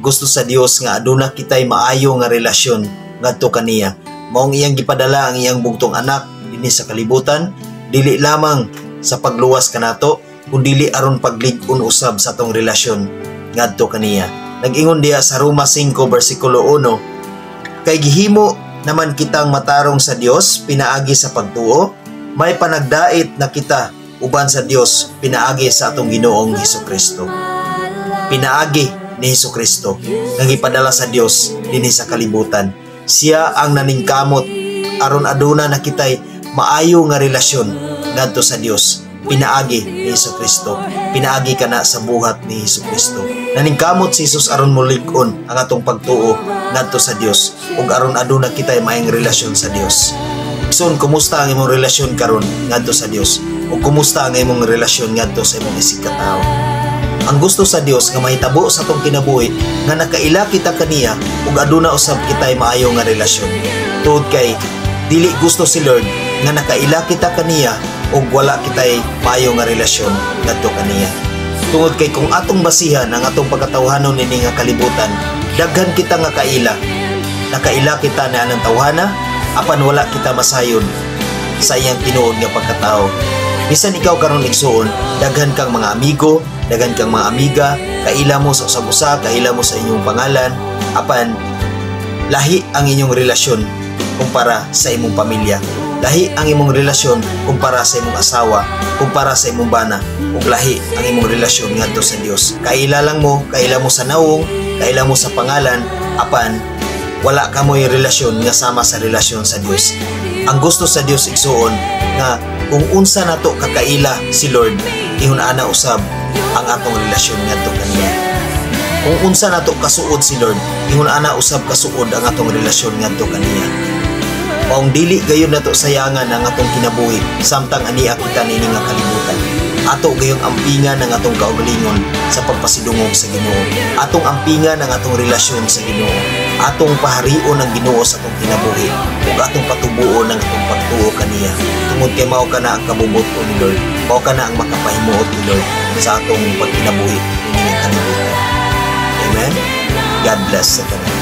Gusto sa Dios nga aduna kitay maayo nga relasyon ngadto kaniya. Maong iyang gipadala ang iyang bugtong anak dinhi sa kalibutan, dili lamang sa pagluwas kanato, kundili aron paglig-on usab sa atong relasyon ngadto kaniya. Nag-ingon diha sa Roma 5 bersikulo 1, "Kay gihimo naman kitang matarong sa Dios pinaagi sa pagtuo, may panagdait na kita uban sa Dios pinaagi sa atong Ginoong Hesus Kristo." Pinaagi ni Hesus Kristo nga gipadala sa Dios dinhi sa kalibutan. Siya ang naningkamot aron aduna na kitay maayo nga relasyon ngadto sa Dios pinaagi ni Hesus Kristo. Pinaagi kana sa buhat ni Hesus Kristo. Naningkamot si Jesus aron mulig-on ang atong pagtuo ngadto sa Dios ug aron aduna kitay maayong relasyon sa Dios. Igsoon, kumusta ang imong relasyon karon ngadto sa Dios? O kumusta ang imong relasyon ngadto sa imong isigkatawo? Ang gusto sa Dios nga mahitabo sa atong kinabuhi nga nakaila kita kaniya ug aduna usab kitay maayo nga relasyon. Tungod kay dili gusto si Lord nga nakaila kita kaniya ug wala kitay maayo nga relasyon ngadto kaniya. Tungod kay kung atong basihan ang atong pagkatawhanon nini nga kalibutan, daghan kita nga kaila. Nakaila kita na anang tawhana, apan wala kita masayon sa iyang tinuod nga pagkatao. Bisan ikaw karon, igsuon, daghan kang mga amigo, daghan kang mga amiga, kaila mo sa usag-usa, kaila mo sa inyong pangalan, apan lahi ang inyong relasyon kumpara sa imong pamilya. Lahi ang imong relasyon kumpara sa imong asawa, kumpara sa imong bana, ug lahi ang imong relasyon ngadto sa Dios. Kaila lang mo, kaila mo sa nawong, kaila mo sa pangalan, apan wala ka mo'y relasyon nga sama sa relasyon sa Dios. Ang gusto sa Dios, igsuon, nga kung unsa nato kakaila si Lord, ingon ana usab ang atong relasyon ngadto kaniya. Kung unsa nato kasuod si Lord, ingon ana usab kasuod ang atong relasyon ngadto kaniya. Maong dili gayon nato sayangan ang atong kinabuhi samtang ania kita niini nga kalibutan. Ato gayong ampingan ang atong kaugalingon sa pagpasidungog sa Ginoo. Atong ampingan ang atong relasyon sa Ginoo. Atong paharion ang Ginoo sa atong kinabuhi ug atong patubuon ang atong pagtuo kaniya. Tungod kay mao kana ang kabubut-on ni Lord. Mao kana ang makapahimuot ni Lord sa atong pagkinabuhi niini nga kalibutan. Amen. God bless sa tanan.